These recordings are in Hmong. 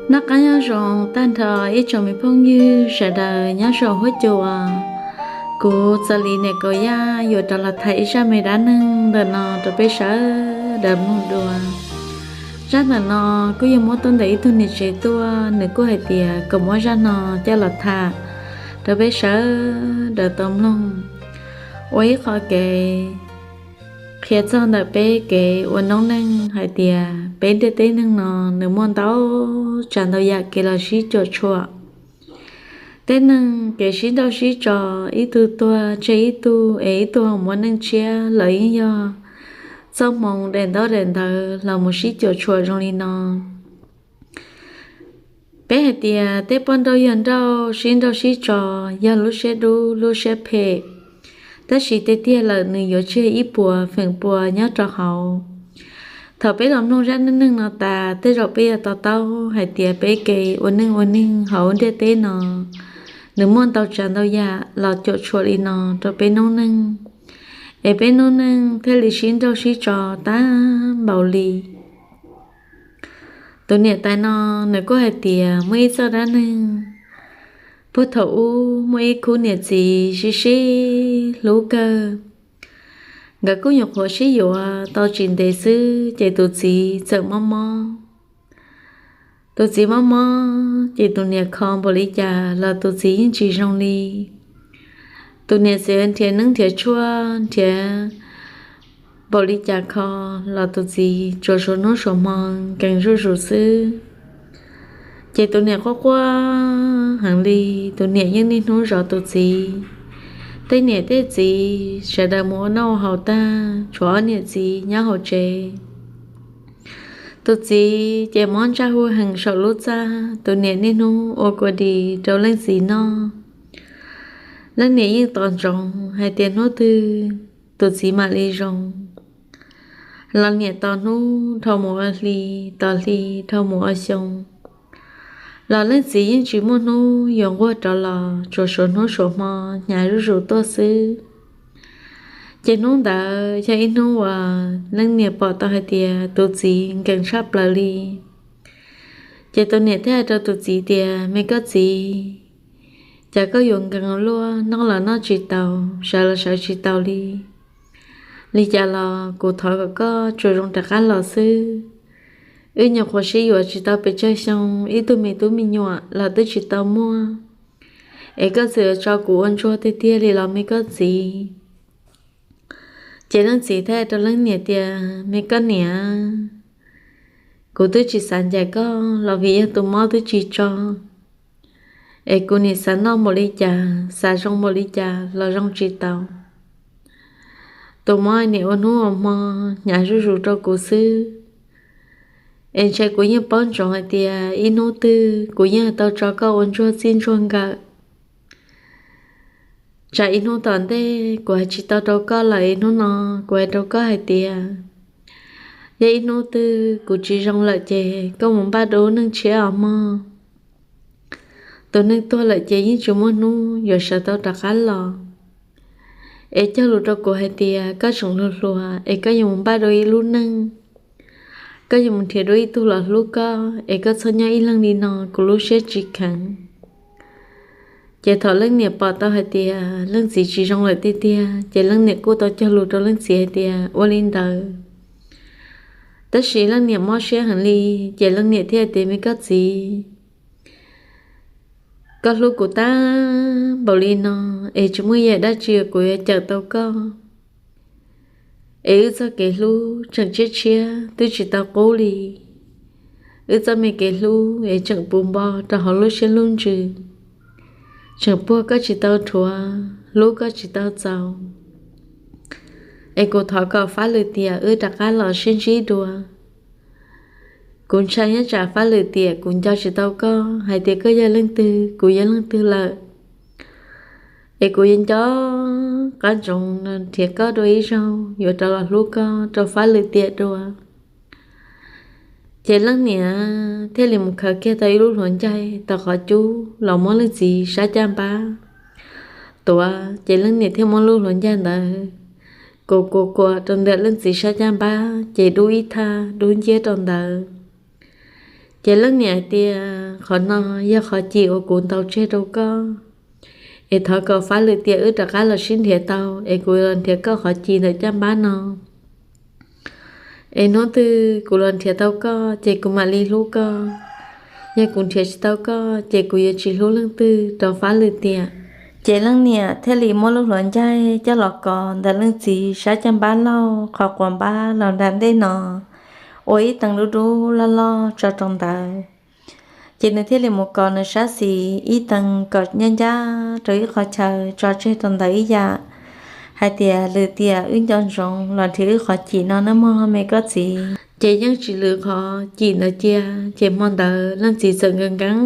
Noj qab nyob zoo tag nrho ib tsoom me phooj ywg sawv daws nyob saum huab cua. Kuv Txawm Lis niam Kaum Yaj yuav rov los tham ib zaj me dab neeg ntawm no rau peb sawv daws mloog dua. Zaj ntawm no kuj yog muab tuaj ntawm ib tug niam tsev tuaj, nws kuj hais tias kom muab zaj no coj los tham rau peb sawv daws tau mloog, ua ib qho kev qhia txog ntawm peb kev ua noob neej hais tias peb ntiaj teb neeg no nws muaj ntau tsav ntau yam kev los sib cuam tshuam. Tej neeg kev sib nrauj sib tso, ib tug tuag tseg ib tug es ib tug ho muaj neej tshiab los yeej yog txoj hmoo daim ntaub daim ntawv los mus sib cuam tshuam zoo li no. Peb hais tias tej poj nrauj yawg nrauj sib nrauj sib tso yog lub siab dub lub siab phem, tab sis tiag tiag lawm nws yuav tseg ib puas feem pua nyob rau hauv. Thaum peb los mloog zaj neej neeg no tas tej zaum peb yuav to taub hais tias peb kev ua neej ua neeg hauv ntiaj teb no nws muaj ntau tsav ntau yam los cuam tshuam li no rau peb noob neej, es peb noob neej thiaj li sib nrauj sib tso tag npaum li. Tus niam tais no nws kuj hais tias muaj ib txoj dab neeg, puag thaum ub muaj ib khub niam txiv sib sib hlub kawg. Nkawd kuj nyuam qhuav sib yuav tau tsis ntev xwb ces tus txiv txawm mob mob. Tus txiv mob mob ces tus niam kho npaum li cas los tus txiv yeej tsis zoo li. Tus niam txiv nrhiav neeb nrhiav tshuaj nrhiav npaum li cas kho los tus txiv tsuas suav hnub suav hmo nkees zuj zus xwb. Ces tus niam quaj quaj heev li, tus niam yeej niaj hnub zov tus txiv. Tej niam tej txiv sawv daws mus ua noj ua haus tag, tshuav ob niam txiv nyob hauv tsev. Tus txiv ces mob ntsaj hu heev saum lub txaj, tus niam niaj hnub ua kua dis rau leej txiv noj. Leej niam yeej tos ntsoov hais tias hnub twg tus txiv mam li zoo. Los niam tos hnub dhau mus ua hli, tos hli dhau mus ua xyoo, los leej txiv yeej tsis muaj hnub yuav nquag rov los, tsuas suav hnub suav hmo hnyav zuj zus tuaj xwb. Ces hnub ntawd yog ib hnub uas leej niam pom tau hais tias tus txiv nkees tshaj plaws li. Ces tus niam thiaj hais rau tus txiv tias, me koj txiv, cas koj yuav nkees luaj, noj los noj tsis tau, sawv los sawv tsis tau li. Li cas los kuv thov kom koj tsuas zoo rov qab los xwb. Wb nyuam qhuav sib yuav tsis tau pes tsawg xyoo, ib tug me tub me nyuam los twb tsis tau muaj, es koj txawm yuav tso kuv ua ntsuag tiag tiag li los me koj txiv? Ces leej txiv thiaj hais rau leej niam tias, me koj niam, kuv twb tsis xav ncaim koj los vim yog tus mob twb tsis tso, es kuv nim xav noj npaum li cas, xav zoo npaum li cas los zoo tsis tau. Tus mob niam ua hnub ua hmo hnyav zuj zus rau kuv xwb, es ntshe kuv yeej paub ntsoov hais tias ib hnub twg kuv yeej tau tso koj ua ntsuag txij ntsuag nkawm. Tsam ib hnub tom ntej kuv hais tsis tau rau koj lawm, ib hnub no kuv hais rau koj hais tias, yog ib hnub twg kuv tsis zoo lawm ces koj mus npaj dua neej tshiab os mog. Tus neeg tuag lawm ces yeej tsis muaj hnub yuav sawv tau rov qab los. Es cog lus rau kuv hais tias koj tseem hluas hluas es koj yuav mus npaj dua ib lub neej, koj yuav mus nrhiav dua ib tug los hlub koj, es koj txhob nyob ib leeg li no, kuv lub siab tsis kheev. Ces thaum leej niam pom tau hais tias leej txiv tsis zoo lawm tiag tiag, ces leej niam kuj tau cog lus rau leej txiv hais tias ua li ntawd. Tab sis leej niam mob siab heev li, ces leej niam thiaj hais tias, me koj txiv, koj hlub kuv tag npaum li no, es tsis muaj yam dab tsi kuv yuav cawm tau koj. Es wb txoj kev hlub tseem tshiab tshiab twb tsis tau qub li. Wb txoj me kev hlub es tseem puv npo rau hauv lub siab lub ntsws, tseem puag koj tsis tau rhuav, hlub koj tsis tau txaus. Es kuv thov kom fab lwm tiam wb rov qab los sib ntsib dua. Kuv ntshai nyob tsam fab lwm tiam kuv nco tsis tau koj hais tias koj yog leej twg, kuv yog leej twg lawm. Es kuv yuav nco qab ntsoov nrhiav koj dua ib zaug, yuav rov los hlub koj rau fab lwm tiam dua. Ces leej niam thiaj li mus khaws kiag tau ib lub hluav ncaig tau qhov cub los muab leej txiv sab caj npab tuav, ces leej niam thiaj muab lub hluav ncaig ntawd kuam kuam kuam rau ntawm leej txiv sab caj npab, ces dub ib thaj dub nciab rau ntawd. Ces leej niam hais tias, Qhov no yog qhov cim uas kuv ntaus tseg rau koj, es thov kom fab lwm tiam wb rov qab los sib nrhiav tau, es kuv los nrhiav koj qhov cim ntawm caj npab no. Es hnub twg kuv los nrhiav tau koj, ces kuv mam li hlub koj. Yog kuv nrhiav tsis tau koj, ces kuv yuav tsis hlub leej twg rov fab lwm tiam. Ces leej niam thiaj li muab lub hluav ncaig coj los kos ntawm leej txiv sab caj npab laug qhov quav npab los nram ntej no, ua ib teev dub dub loj loj tso rau ntawd. Ces nws thiaj li mus kos nws sab xis ib teev kom ncaj ncaj rau ib qho chaw tso tseg rau ntawd ib yam, hais tias, Lwm tiam wb nco ntsoov los nrhiav wb qhov cim no nawb mog me koj txiv. Ces yeej tsis lwm qhov cim ntawd cia. Ces hmo ntawd leej txiv txawm nkees nkees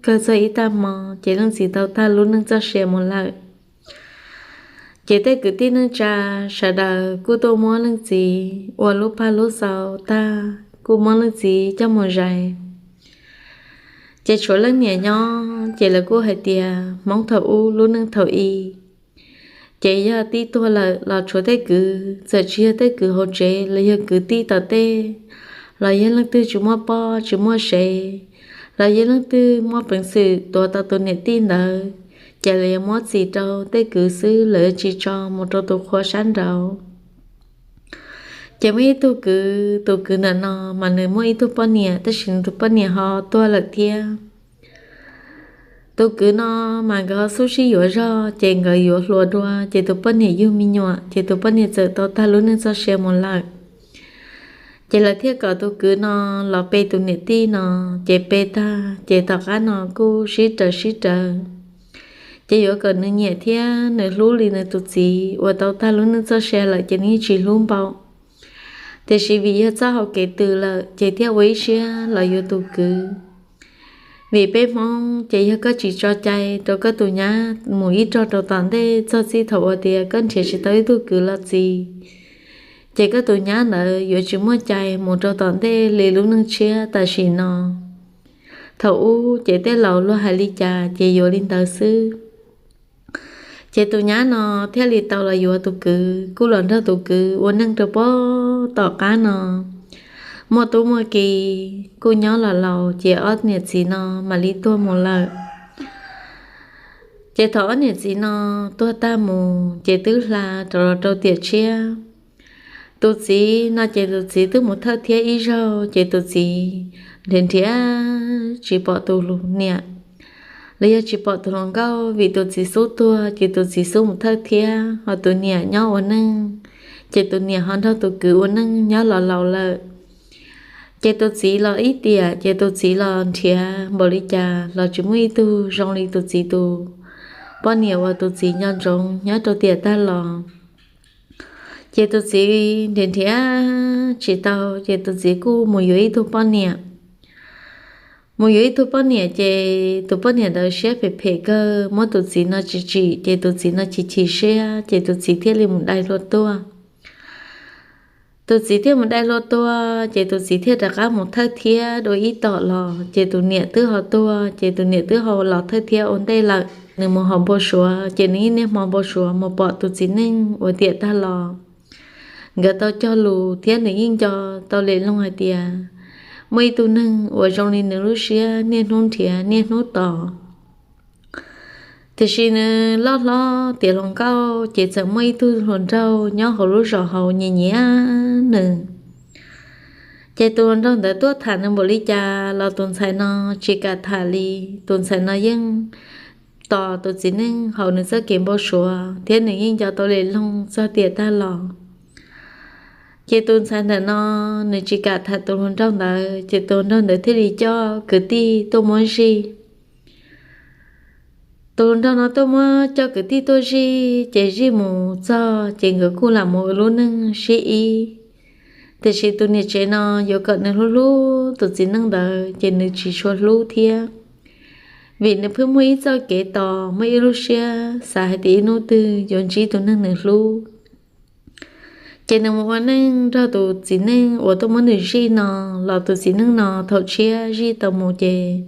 kawg txog ib tag hmo, ces leej txiv tau tag lub neej txoj sia mus lawm. Ces tej kwv tij neej tsa sawv daws kuj tuaj muab leej txiv ua lub paj lub xau tag, kuj muab leej txiv coj mus zais. Ces tshuav leej niam nyob, ces lawv kuj hais tias Hmoob thaum ub lub neej thaum i, ces yog tib tuag lawm los tshuav tej kwv, txawm tsis yog tej kwv hauv tsev los yog kwv tij tom tej, los yog leej twg tsis muaj poj tsis muaj sev, los yog leej twg muaj peev xwm tuav tau tus niam tij ntawd, ces lawv yuav muab txis rau tej kwv xwb, lawv yuav tsis tso mus rau tus qhua sab nraud. Ces muaj ib tug kwv, tus kwv ntawm no mas nws muaj ib tug poj niam, tab sis nws tus poj niam ho tuag lawm thiab. Tus kwv no mas nkawd ho xub sib yuav zog, ces nkawd yuav hluas dua, ces tus poj niam yug me nyuam, ces tus poj niam txawm tau tag lub neej txoj sia mus lawm. Ces lawv thiaj kom tus kwv no los pe tus niam tij no, ces pe tag, ces tom qab no kuj sib raws sib raws. Ces yuav kom nws nyiam thiab nws hlub li nws tus txiv uas tau tag lub neej txoj sia lawm ces nws yeej tsis hlub npaum. Tiam sis vim yog txoj hau kev twg lawm ces thiaj ua ib siab los yuav tus kwv. Vim peb Hmoob ces yog koj tsis tso cai rau koj tus nyab mus ib rog rau tom ntej txog txij thaum uas tias koj nrhiav tsis tau ib tug kwv los txis, ces koj tus nyab ntawd yuav tsis muaj cai mus rau tom ntej li lub neej tshiab tam sim no. Thaum ub ces tej laus luag hais li cas ces yuav li ntawd xwb. Ces tus nyab no thiaj li tau los yuav tus kwv, kuj los nrog tus kwv ua neej rau pem tom qab no. Muaj tub muaj ki, kuj nyob los laus ces ob niam txiv no mam li tuag mus lawm. Ces thaum ob niam txiv no tuag tag mus ces twb hla rov los rau tiam tshiab. Tus txiv no ces tus txiv twb mus thawj thiab ib zaug ces tus txiv nrhiav nrhiav tsis pom tus niam, los yog tsis pom tus hluas nkauj, vim tus txiv xub tuag ces tus txiv xub mus thawj thiab, ho tus niam nyob ua neej, ces tus niam ho nrog tus kwv ua neej nyob los laus lawm. Ces tus txiv los ib tiam, ces tus txiv los nrhiav npaum li cas los tsis muaj ib tug zoo li tus txiv tus poj niam uas tus txiv nco ntsoov nyob rau tiam tag los. Ces tus txiv nrhiav nrhiav tsis tau, ces tus txiv kuj mus yuav ib tug poj niam. Mus yuav ib tug poj niam ces tus poj niam ntawd siab phem phem kawg, muab tus txiv no tsim tsim ces tus txiv no chim chim siab ces tus txiv thiaj li mus dai hlua tuag. Tus txiv thiaj mus dai hlua tuag ces tus txiv thiaj rov qab mus thawj thiab dua ib tom los ces tus niam twb ho tuag, ces tus niam twb ho los thawj thiab ua ntej lawm. Nws mus haus npau suav ces nws yeej niaj hmo npau suav mus pom tus txiv neej uas tiam tag los nkawd tau cog lus thiab nws yeej nco tau li loog hais tias muaj ib tug neeg uas zoo li nws lub siab niaj hnub nrhiav niaj hnub tos. Tiam sis nws loj hlob tiav hluas nkauj ces txawm muaj ib tug hluas nraug nyob hauv lub zos hauv nyiam nyiam nws. Ces tus hluas nraug ntawd tuaj tham nws npaum li cas los tus ntxhais no tsis kam tham li. Tus ntxhais no yeej tos tus txiv neej haus nws txoj kev npau suav thiab nws yeej nco tau li loog txog tiam tag los. Ces tus ntxhais ntawm no nws tsis kam tham tus hluas nraug ntawd, ces tus hluas nraug ntawd thiaj li coj kwv tij tuaj muab zij. Tus hluas nraug no tuaj muab coj kwv tij tuaj zij, ces zij mus txog ces nkawd kuj lam mus ua lub neej sib ib. Tiam sis tus niam tsev no yuav kom nws hlub hlub tus txiv neej ntawd ces nws tsis tshua hlub thiab, vim nws pheej muaj ib txoj kev tos, muaj ib lub siab xav hais tias ib hnub twg yuav ntsib tus neeg nws hlub. Ces nws mus ua neej nrog tus txiv neej uas tuaj muab nws zij no, los tus txiv neej no thaum tshiab zij tau mus ces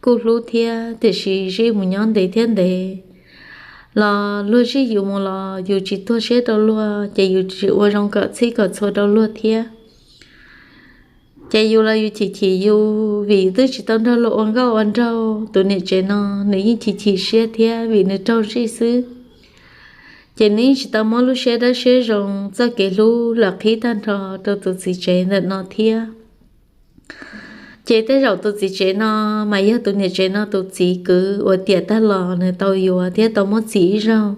kuj hlub thiab, tiam sis zij mus nyob ntev thiab ntev los luag zij yus mus los yus tsis tuag siab rau luag, ces yus tsis ua zoo kom txhij kom txhua rau luag thiab. Ces yus los yus chim chim yus, vim yus twb tsis tau nrog luag ua nkauj ua nraug. Tus niam tsev no nws yeej chim chim siab thiab vim nws raug zij xwb. Ces nws yeej tsis tau muab lub siab dawb siab zoo txoj kev hlub los qhib tag nrho rau tus txiv tsev ntawm no thiab. Ces tej zaum tus txiv tsev no mas yog tus niam tsev no tus txiv kwv uas tiam tag los nws tau yuav thiab tau muab txim ib zaug.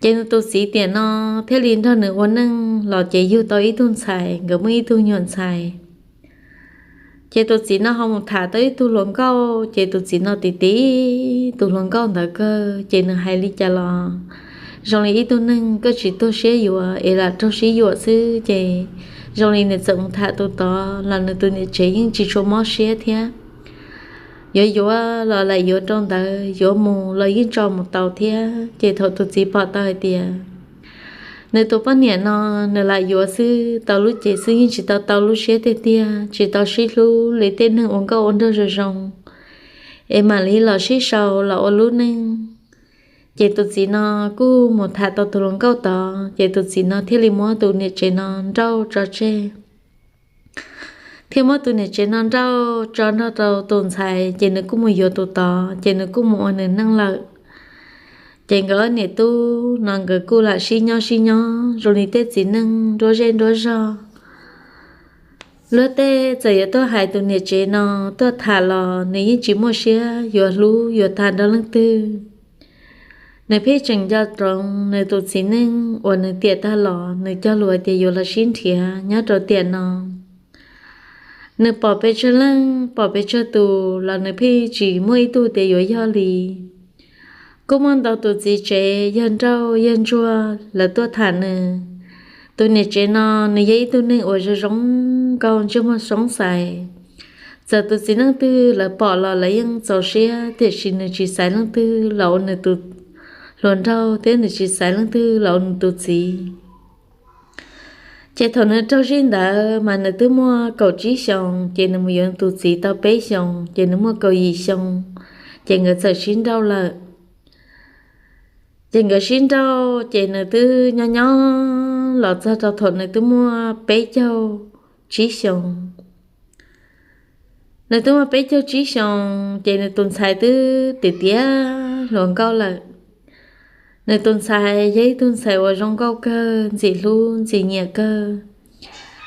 Ces nws tus txiv tiam no thiaj li nrog nws ua neej los ces yug tau ib tug ntxhais, nkawd muaj ib tug nyuam ntxhais. Ces tus txiv no ho mus tham tau ib tug hluas nkauj, ces tus txiv no tiv tiv tus hluas nkauj ntawd kawg, ces nws hais li cas los zoo li ib tug neeg koj tsis tuag siab yuav es lam raug sib yuam xwb. Ces zoo li nws txawm mus tham tus tod los nws tus niam tsev yeej tsis tshua mob siab thiab. Yuav yuav los lam yuav rau ntawd, yuav mus los yeej tso mus tau thiab. Ces thaum tus txiv pom tau hais tias nws tus poj niam no nws lam yuav xwb tau lub cev xwb, yeej tsis tau tau lub siab tiag tiag, tsis tau sib hlub li tej neeg ua nkauj ua nraug zoo zoo es mam li los sib sau los ua lub neej. Ces tus txiv no kuj mus tham tau tus hluas nkauj tod, ces tus txiv no thiaj li muab tus niam tsev no nrauj tso tseg, thiaj muab tus niam tsev no nrauj tso nrog rau tus ntxhais, ces nws kuj mus yuav tus tod, ces nws kuj mus ua nws neej lawm. Ces nkawd ob niam tub no nkawd kuj lam sib nyob sib nyob zoo li tej txiv neej nruab zej nruab zog. Luag tej txawm yuav tuaj hais tus niam tsev no tuaj tham los nws yeej tsis muaj siab yuav hlub yuav tham nrog leej twg. Nws pheej tseem nco ntsoov nws tus txiv neej uas nws tiam tag los nws cog lus tias yuav los sib nrhiav nyob rau tiam no. Nws pom pes tsawg leej pom pes tsawg tus los nws pheej tsis muaj ib tug tias yuav yog li. Kuj muaj ntau tus txiv tsev yawg nrauj yawg ntsuag lawv tuaj tham nws. Tus niam tsev no nws yog ib tug neeg uas zoo zoo nkauj ntsej muag soob xaiv. Txawm tus txiv neej twg lawv pom los lawv yeej txaus siab, tiam sis nws tsis xaiv leej twg los ua nws tus hluas nraug thiab nws tsis xaiv leej twg los ua nws tus txiv. Ces thaum nws raug zij ntawd mas nws twb muaj kaum tsib xyoos, ces nws mus yuav tus txiv tau peb xyoos, ces nws muaj kaum yim xyoo, ces nkawd txawm sib nrauj lawm. Ces nkawd sib nrauj ces nws twb nyob nyob los txog rau thaum nws twb muaj peb caug tsib xyoos. Nws twb muaj peb caug tsib xyoos ces nws tus ntxhais twb tiav tiav hluas nkauj lawm. Nws tus ntxhais yog ib tug ntxhais uas zoo nkauj kawg, ntxim hlub ntxim nyiam kawg.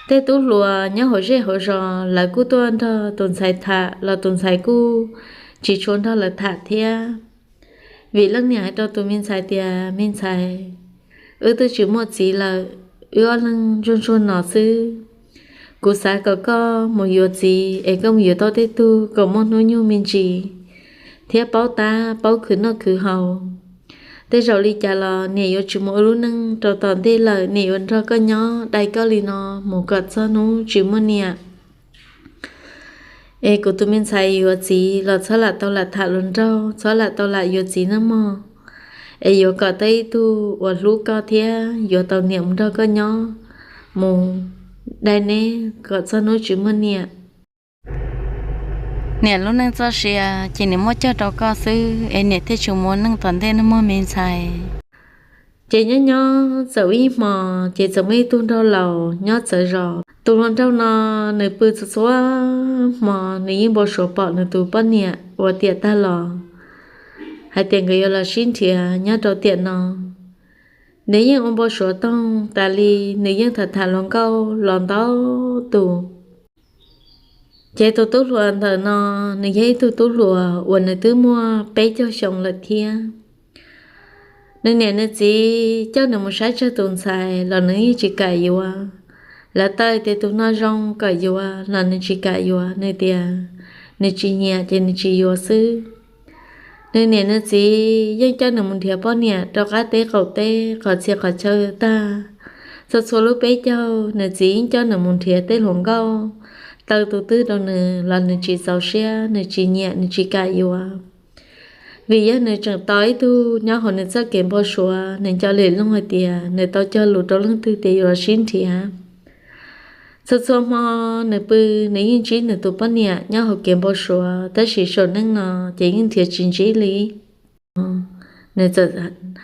Tej tub hluas nyob hauv zej hauv zos lawv kuj tuaj nrog tus ntxhais tham los tus ntxhais kuj tsis tshua nrog lawv tham thiab. Vim leej niam hais rau tus me ntxhais tias, me ntxhais, wb twb tsis muaj txiv lawm, wb ob leeg ntsuag ntsuag no xwb. Kuv xav kom koj mus yuav txiv es koj mus yuav tau tej tug kom muaj hnub nyoog me ntsis thiab paub tab paub khwv noj khwv haus. Tej zaum li cas los niam yuav tsis mus ua lub neej rau tom ntej lawm, niam yuav nrog koj nyob dai koj li no mus kom txog hnub tsis muaj niam. Es kuv tus me ntxhais yuav txiv los txhob lam tau lam tham hluas nraug, txhob lam tau lam yuav txiv nawb mog. Es yuav kom tau ib tug uas hlub koj thiab yuav tau niam mus nrog koj nyob, mus dai neb kom txog hnub tsis muaj niam. Niam lub neej txoj sia ces niam muab cog rau koj xwb es niam thiaj tsis mus ua neej tom ntej nawb mog me ntxhais. Ces nyob nyob txawm ib hmo, ces txawm muaj ib tug nraug laus nyob txawv zos. Tus hluas nraug no nws pw txhua txhua hmo nws yeej npau suav pom nws tus poj niam uas tiam tag los hais tias nkawd yuav los sib nrhiav nyob rau tiam no. Nws yeej ua npau suav toog tas li, nws yeej tham tham hluas nkauj los ntau tus. Ces tus tub hluas ntawm no, nws yog ib tug tub hluas uas nws twb muaj peb caug xyoo lawm thiab. Nws niam nws txiv coj nws mus saib tsawg tus ntxhais los nws yeej tsis kam yuav. Lawv taw tias tus no zoo kom yuav los nws tsis kam yuav, nws tias nws tsis nyiam ces nws tsis yuav xwb. Nws niam nws txiv yeej coj nws mus nrhiav poj niam rau qab teb qaum teb, qhov txhia qhov chaw tag. Txhua txhua lub peb caug nws txiv yeej coj nws mus nrhiav tej hluas nkauj, taw tus twg rau nws los nws tsis txaus siab, nws tsis nyiam, nws tsis kam yuav. Vim yog nws tseem tos ib tug nyob hauv nws txoj kev npau suav, nws nco lwm loo hais tias nws tau cog lus rau leej twg tias yuav los sib nrhiav. Txhua txhua hmo nws pw, nws yeej ntsib nws tus poj niam nyob hauv kev npau suav, tab sis saum neej no ces yeej nrhiav tsis ntsib li. Nws txawm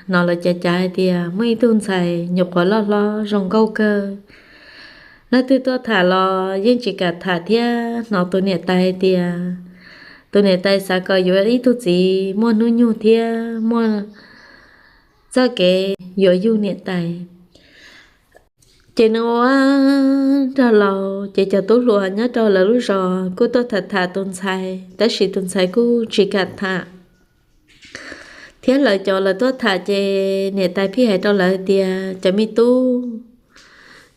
hnov lawv cav cav hais tias muaj ib tug ntxhais nyuam qhuav loj hlob zoo nkauj kawg, Leej twg tuaj tham los yeej tsis kam tham thiab hnov tus niam tais hais tias, tus niam tais xav kom yuav ib tug txiv muaj hnub nyoog thiab muaj txoj kev yuav yug niam tais. Ces nws ua nrog laus, ces cov tub hluas nyob rau lawv lub zos kuj tuaj tham tham tus ntxhais, tab sis tus ntxhais kuj tsis kam tham. Thiab lawv cov lawv tuaj tham ces niam tais pheej hais rau lawv tias, cov me tub,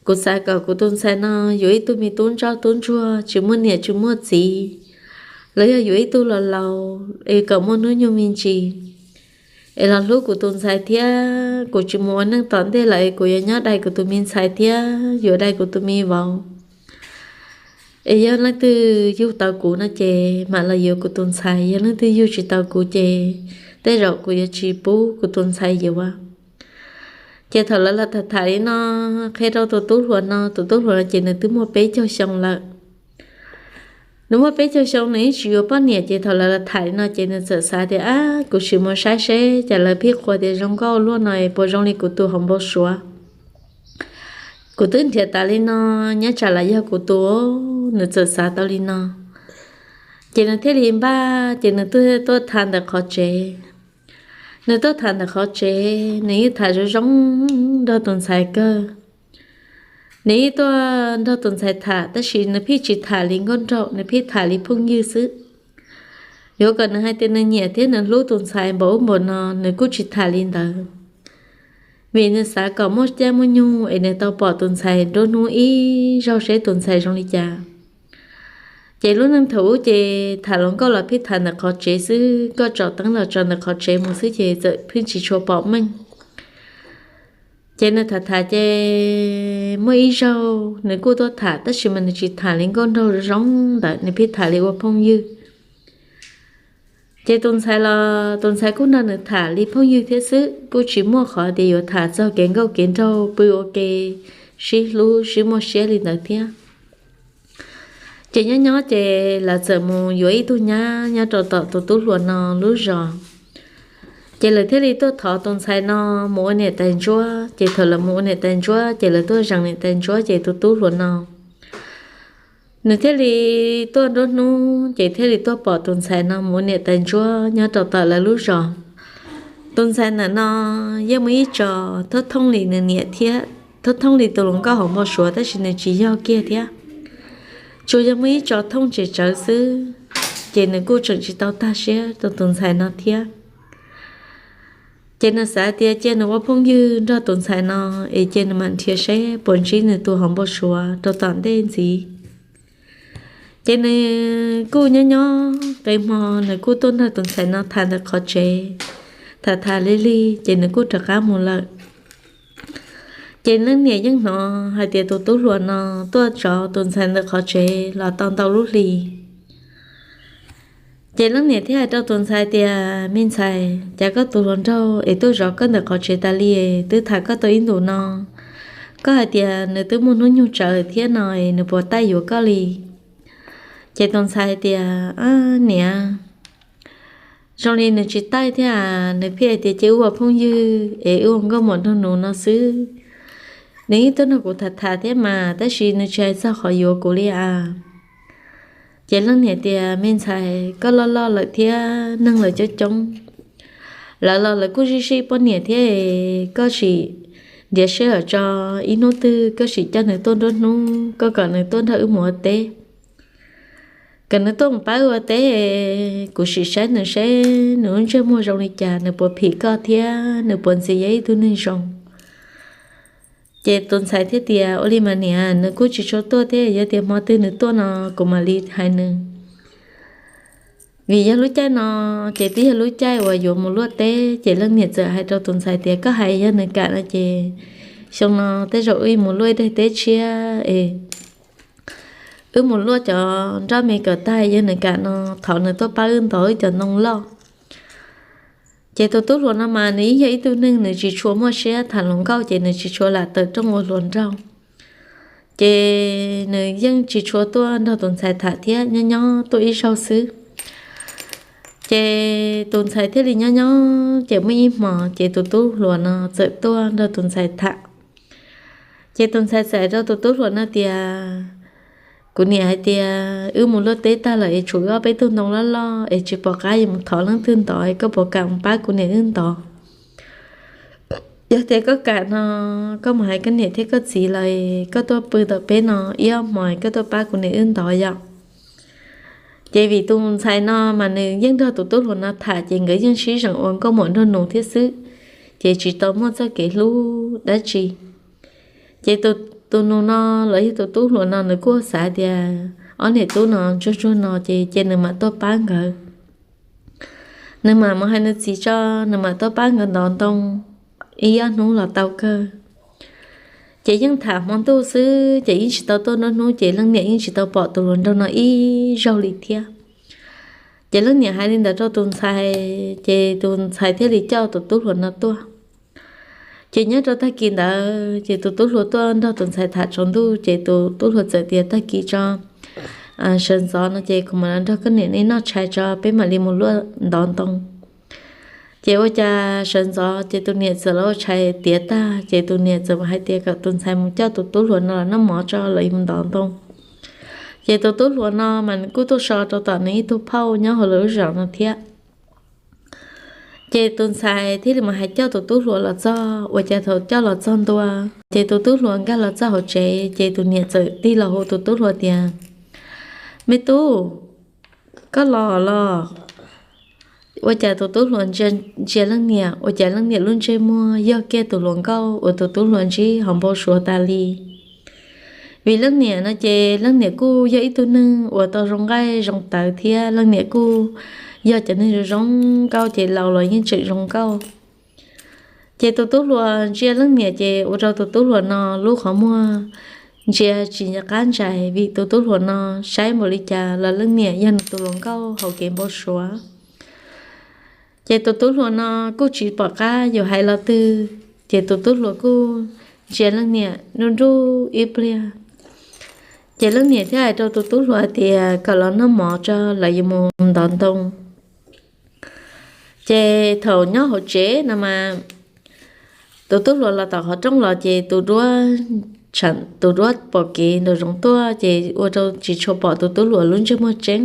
kuv xav kom kuv tus ntxhais no yuav ib tug me tub ntsoj tub ntsuag tsis muaj niam tsis muaj txiv, los yog yuav ib tug los laus es kom muaj hnub nyoog me ntsis, es los hlub kuv tus ntxhais thiab. Kuv tsis mus ua neej tom ntej lawm es kuv yuav nyob dai kuv tus me ntxhais thiab yuav dai kuv tus me vauv. Es yog leej twg yug tau kuv no ces mam los yuav kuv tus ntxhais, yog leej twg yug tsis tau kuv ces tej zaum kuv yuav tsis pub kuv tus ntxhais yuav. Ces thaum lawv los tham tham li no, qhia rau tus tub hluas no, tus tub hluas no ces nws twb muaj peb caug xyoo lawm. Nws muaj peb caug xyoo nws yeej tsis yuav poj niam, ces thaum lawv los tham li no ces nws txawm xav tias, ab, kuv sim mus saib seb cas lawv pheej qhuas tias zoo nkauj luaj no es puas zoo li kuv tus hauv npau suav. Kuv twb nrhiav tas li no, nyob tsam los yog kuv tus. Nws txawm xav tau li no, ces nws thiaj li npaj, ces nws tuaj tuaj tham ntawm qhov tsev. Nws tuaj tham ntawm qhov tsev, nws yeej tham zoo zoo nrog tus ntxhais kawg. Nws yeej tuaj nrog tus ntxhais tham, tab sis nws pheej tsis tham li nkauj nraug, nws pheej tham li phooj ywg xwb. Yuav kom nws hais tias nws nyiam thiab nws hlub tus ntxhais npaum ub npaum no, nws kuj tsis tham li ntawd, vim nws xav kom muaj caij muaj nyoog es nws tau pom tus ntxhais nruab hnub ib zaug seb tus ntxhais zoo li cas. Ces lub neej thaum ub ces tham hluas nkauj los pheej tham ntawm qhov tsev xwb, koj tsom teeb los tso ntawm qhov tsev mus xwb ces txawm pheej tsis tshua pom meej. Ces nws tham tham ces muaj ib zaug nws kuj tuaj tham, tab sis mas nws tsis tham li nkauj nraug zoo ntawd, nws pheej tham li ua phooj ywg. Ces tus ntxhais los tus ntxhais kuj nrog nws tham li phooj ywg thiab xwb, kuj tsis muaj qhov tias yuav tham txog kev nkauj kev nraug pw ua ke, sib hlub sib muaj siab li ntawd thiab. Ces nyob nyob ces lawv txawm mus yuav ib tug nyab nyob rau tom tus tub hluas no lub zos. Ces lawv thiaj li tuaj thov tus ntxhais no mus ua niam tais ntsuab. Ces thaum lawv mus ua niam tais ntsuab ces lawv tuaj zeem niam tais ntsuab ces tus tub hluas no nws thiaj li tuaj nruab hnub ces thiaj li tuaj pom tus ntxhais no mus ua niam tais ntsuab nyob rau tom lawv lub zos. Tus ntxhais ntawm no yeej muaj ib tso thooj thooj li nws niam thiab, thooj thooj li tus hluas nkauj hauv npau suav, tab sis nws tsis yog kiag thiab. Tsuas yog muaj ib tso thooj tsem tsawv xwb, ces nws kuj tseem tsis tau tag siab rau tus ntxhais no thiab. Ces nws xav tias cia nws ua phooj ywg nrog tus ntxhais no, es cia nws mam nrhiav seb puas ntsib nws tus hauv npau suav rau tom ntej ntxiv. Ces nws kuj nyob nyob qee hmo nws kuj tuaj nrog tus ntxhais no tham ntawm qhov tsev, tham tham lig lig ces nws kuj rov qab mus lawm. Ces leej niam yeej hnov hais tias tus tub hluas no tuaj tso tus ntxhais ntawm qhov tsev los tau ntau lub hli. Ces leej niam thiaj hais rau tus ntxhais tias, me ntxhais, cas koj tus hluas nraug es tuaj zov koj ntawm qhov tsev tas li, twb tham koj tau ib ntus no, koj hais tias nws twb muaj hnub nyoog tsawv thiab no, nws puas taij yuav koj li? Ces tus ntxhais hais tias, niam, zoo li nws tsis taij thiab, nws pheej hais tias cia wb ua phooj ywg es wb ua nkauj muam nraug nus no xwb. Nws yeej tuaj nrog kuv tham tham thiab mas, tab sis nws tsis hais txog qhov yuav kuv li a. Ces leej niam tias, me ntxhais, koj loj loj lawm thiab neeg lawv coob coob, lawv los lawv kuj zij zij poj niam thiab, koj sim ntiav sij hawm tso, ib hnub twg koj sim coj nws tuaj nruab hnub, koj kom nws tuaj nrog wb mus ua teb. Kom nws tuaj mus pab wb ua teb, kuv sim saib nws seb nws lub ntsej muag zoo li cas, nws puas phim koj thiab nws puas ntxiv yog ib tug neeg zoo. Ces tus ntxhais thiaj tias, ua li mas niam, nws kuj tsis tshua tuaj thiab, yog tias hmo twg nws tuaj no kuv mam li hais nws. Vim yog lub caij no ces twb yog lub caij uas yuav mus luaj teb, ces leej niam txawm hais rau tus ntxhais tias, koj hais yog nws kam no ces xyoo no tej zaum wb mus luaj ib daim teb tshiab es wb mus luaj cov nroj me kom tag, yog nws kam no thov nws tuaj pab wb ntov wb cov ntoo loj. Ces tus tub hluas no mas nws yeej yog ib tug neeg nws tsis tshua muaj siab tham hluas nkauj, ces nws tsis tshua lam tawm rooj ua hluas nraug. Ces nws yeej tsis tshua tuaj nrog tus ntxhais tham thiab, nyob nyob tuaj ib zaug xwb. Ces tus ntxhais thiaj li nyob nyob, ces muaj ib hmos ces tus tub hluas no txawm tuaj nrog tus ntxhais tham. Ces tus ntxhais txawm hais rau tus tub hluas no tias, kuv niam hais tias wb mus luaj teb tag lawm es tshuav wb ob peb tug ntoo loj loj es tsis pom qab yuav mus thov leej twg ntov, koj puas kam mus pab kuv niam wb ntov? Yog tias koj kam no, koj mus hais koj niam thiab koj txiv lawm, koj tuaj pw tom peb no ib ob hmos, koj tuaj pab kuv niam wb ntov yom. Ces vim tus ntxhais no mas nws yeej nrog tus tub hluas no tham, ces nkawd yeej sib zeem ua nkauj muam nraug nus thiab xwb, ces tsis tau muaj txoj kev hlub dab tsi. Ces tus nus no los yog tus tub hluas no nws kuj xav tias ob niam tub no ntsuag ntsuag no ces cia nws mam tuaj pab nkawd. Nws mam mus hais nws txiv tso, nws mam tuaj pab nkawd ntov ntoo ib ob hnub los tau kawg. Ces yeej tham hmo ntuj xwb ces yeej tsis tau tuaj nruab hnub, ces leej niam yeej tsis tau pom tus hluas nraug no ib zaug li thiab. Ces leej niam hais li ntawd rau tus ntxhais, ces tus ntxhais thiaj li coj tus tub hluas no tuaj. Ces nyob rau tag kis ntawd ces tus tub hluas tuaj nrog tus ntxhais tham tsaus ntuj, ces tus tub hluas txawm tias, tag kis tso, sawv ntxov no ces kuv mam los nrog koj niam nej noj tshais tso peb mam li mus luaj ntov ntoo. Ces ua cas sawv ntxov ces tus niam txawm los ua tshais tiav tag, ces tus niam txawm hais tias kom tus ntxhais mus coj tus tub hluas no los noj mov tso los yuav mus ntov ntoo. Ces tus tub hluas no mas nws kuj tuaj so rau tom nws ib tug phauj nyob hauv lawv lub zos no thiab. Ces tus ntxhais thiaj li mus hais coj tus tub hluas los txog, ua cas thaum coj los txog ntua, ces tus tub hluas nkag los txog hauv tsev, ces tus niam txawm tig los hu tus tub hluas tias, me tub, koj los los? Ua cas tus tub hluas ntsia leej niam, ua cas leej niam lub ntsej muag yog kiag tus hluas nkauj uas tus tub hluas ntsib hauv npau suav tas li. Vim leej niam no ces leej niam kuj yog ib tug neeg uas tau zoo nqaij zoo tawv thiab leej niam kuj yog cov neeg zoo zoo nkauj, ces laus los yeej tseem zoo nkauj. Ces tus tub hluas ntsia leej niam ces ua rau tus tub hluas no lub qhov muag ntsia tsis nco qab ntsais, vim tus tub hluas no saib npaum li cas los leej niam yog nws tus hluas nkauj hauv kev npau suav. Ces tus tub hluas no kuj tsis pom qab yuav hais los twg, ces tus tub hluas kuj ntsia leej niam nruj nruj ib pliag. Ces leej niam thiaj hais rau tus tub hluas tias kom los noj mov tso lawv yuav mus ntov ntoo. Ces thaum nyob hauv tsev no mas tus tub hluas los tom qhov rooj los ces tus duab, tus duab pom kev nraum zoov tuaj ces ua rau tsis tshua pom tus tub hluas lub ntsej muag tseeb.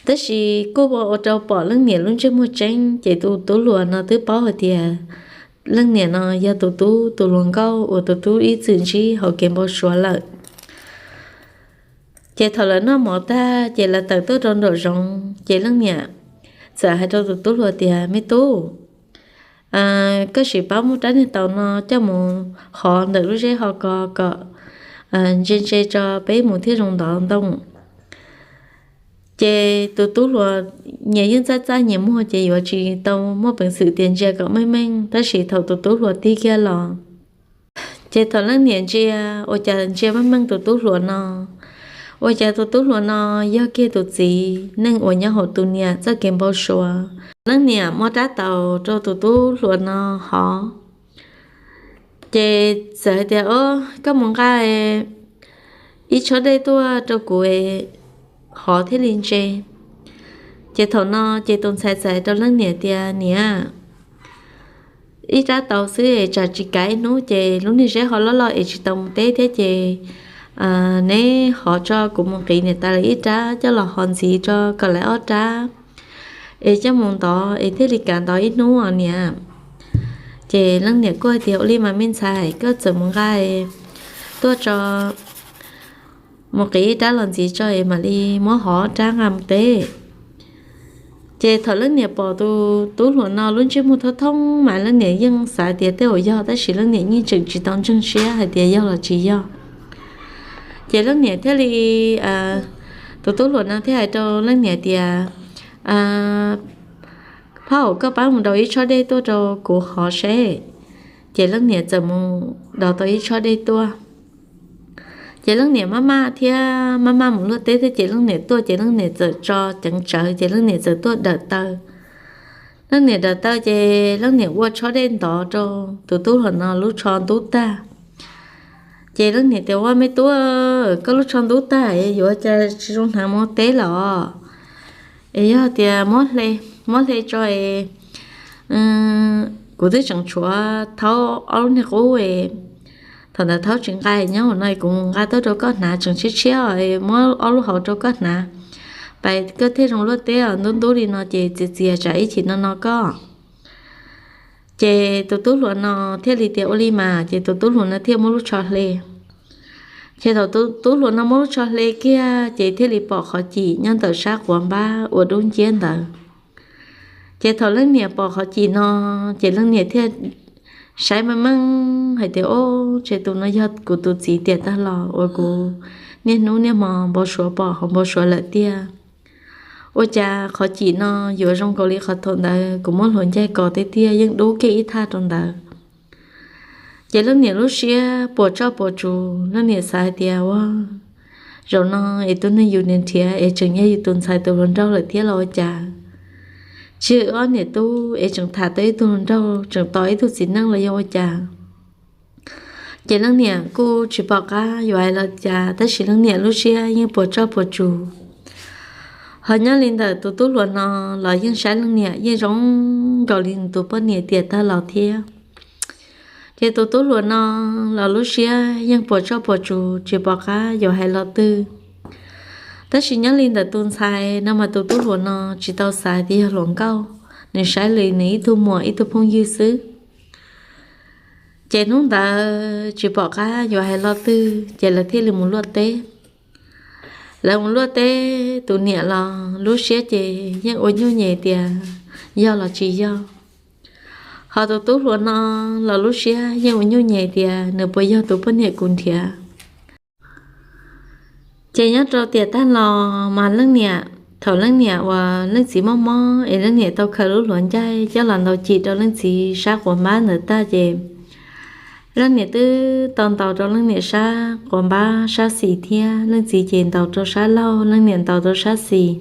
Tab sis kuj ua rau pom leej niam lub ntsej muag tseeb, ces tus tub hluas no twb paub hais tias leej niam no yog tus tub tus hluas nkauj uas tus tub ib txwm ntsib hauv kev npau suav lawm. Ces thaum lawv noj mov tag ces lawv tawm tuaj rau nraum zoov, ces leej niam txawm hais rau tus tub hluas tias, me tub, koj sim pab muab rab niag taus no coj mus hov ntawm lub zeb ho ko kom ntse ntse tso peb mus thiaj zoo ntov ntoo. Ces tus tub hluas nyias yeej txaj txaj nyias muag ces yuav tsis tau muaj peev xwm tias ntsia kom meej meej, tab sis thaum tus tub hluas tig kiag los, ces thaum leej niam ntsia, ua cas ntsia meej meej tus tub hluas no, ua cas tus tub hluas no yog kiag tus txiv neej uas nyob hauv tus niam txoj kev npau suav. Leej niam muab rab taus rau tus tub hluas no hov, ces txawm hais tias, o, koj mus nqa ib tshob dej tuaj rau kuv hov thiaj li ntse. Ces thaum no ces tus ntxhais txawm hais rau leej niam tias, niam, ib rab taus xwb es tsam tsis kav ib hnub ces lub niag zeb ho loj loj es tsis tau mus teb thiab ces neb hov tso kuv mus qiv niam tais lawv ib rab coj los hov ntxiv tso kom lawv ob rab es coj mus ntov es thiaj li kav ntov ib hnub os niam. Ces leej niam kuj hais tias, ua li mas me ntxhais, koj txawm mus nqa tuaj tso, mus qiv ib rab los ntxiv tso es mam li muab hov ob rab nqa mus teb. Ces thaum leej niam pom tus tub hluas no lub ntsej muag thooj thooj mas leej niam yeej xav tias tej zaum yog, tab sis leej niam yeej tseem tsis tau ntseeg siab hais tias yog los tsis yog. Ces leej niam thiaj li, tus tub hluas no thiaj hais rau leej niam tias, phauj, koj pab mus daus ib tshob dej tuaj rau kuv hov seb. Ces leej niam txawm mus daus tau ib tshob dej tuaj. Ces leej niam maj maj thiab maj maj mus luaj teb thiab ces leej niam tuaj ces leej niam txawm tso ceev tsawv ces leej niam txawm tuaj dawm taw. Leej niam dawm taw ces leej niam ua tshob dej ntov rau tus tub hluas no lub tsho ntub tag. Ces leej niam tias, ua me tub, koj lub tsho ntub tag yuav cas tsis zoo hnav mus teb los? Es yog tias muab hle tso es kuv twb tseem tshuav thaub ob lub niag qub es Thaum ntawd thaub tsis nqa, nyob hauv no kuv mus nqa tuaj rau koj hnav, tseem tshiab tshiab, muab ob lub hauv rau koj hnav, pais koj thiaj zoo luaj teb os, ntub ntub li no ces txias txias tsam ib chim no no koj. Ces tus tub hluas no thiaj li tias ua li mas, ces tus tub hluas no thiaj muab lub tsho hle. Ces thaum tus tub hluas no muab lub tsho hle kiag ces thiaj li pom qhov cim nyob ntawm sab quav npab uas dub nciab ntawd. Ces thaum leej niam pom qhov cim no, ces leej niam thiaj saib meej meej hais tias, Ob, ces tus no yog kuv tus txiv tiam tag los uas kuv niaj hnub niaj hmo npau suav pom hauv npau suav lawm tiag. Ua cas qhov cim no yuav zoo nkaus li qhov thaum ntawd kuv muab hluav ncaig kos tiag tiag, yeej dub kiag ib thaj rau ntawd. Ces leej niam lub siab puas tsuaj puas tsuas, leej niam xav hais tias, Ua, zaum no es tus neeg yus nrhiav es tseem yog yus tus ntxhais tus hluas nraug lawm thiab los ua cas? Tsis yog ob niam tub es tseem tham tau ib tug hluas nraug, tseem tos ib tug txiv neej los yog ua cas? Ces leej niam kuj tsis pom qab yuav hais los cas, tab sis leej niam lub siab yeej puas tsuaj puas tsuas. Ho nyob li ntawm tus tub hluas no los yeej saib leej niam yeej zoo nkaus li nws tus poj niam tiam tag los thiab. Ces tus tub hluas no los lub siab yeej puas tsuaj puas tsuas tsis pom qab yuav hais los twg. Tab sis nyob li ntawm tus ntxhais no mas tus tub hluas no tsis tau xav tias yog hluas nkauj, nws saib li nws ib tug muam ib tug phooj ywg xwb. Ces hnub ntawd tsis pom qab yuav hais los twg, ces lawv thiaj li mus luaj teb. Lawv mus luaj teb, tus niam los lub siab ces yeej ua nyuaj nyem tias yog los tsis yog. Ho tus tub hluas no los lub siab yeej ua nyuaj nyem tias nws puas yog tus poj niam kuv nrhiav. Ces nyob rau tiam tag los mas leej niam, thaum leej niam uas leej txiv mob mob es leej niam tau khaws lub hluav ncaig coj los ntaus cim rau leej txiv sab quav npab ntawd tag ces leej niam twb tau ntaus rau leej niam sab quav npab sab xis thiab, leej txiv ces ntaus rau sab laug, leej niam ntaus rau sab xis.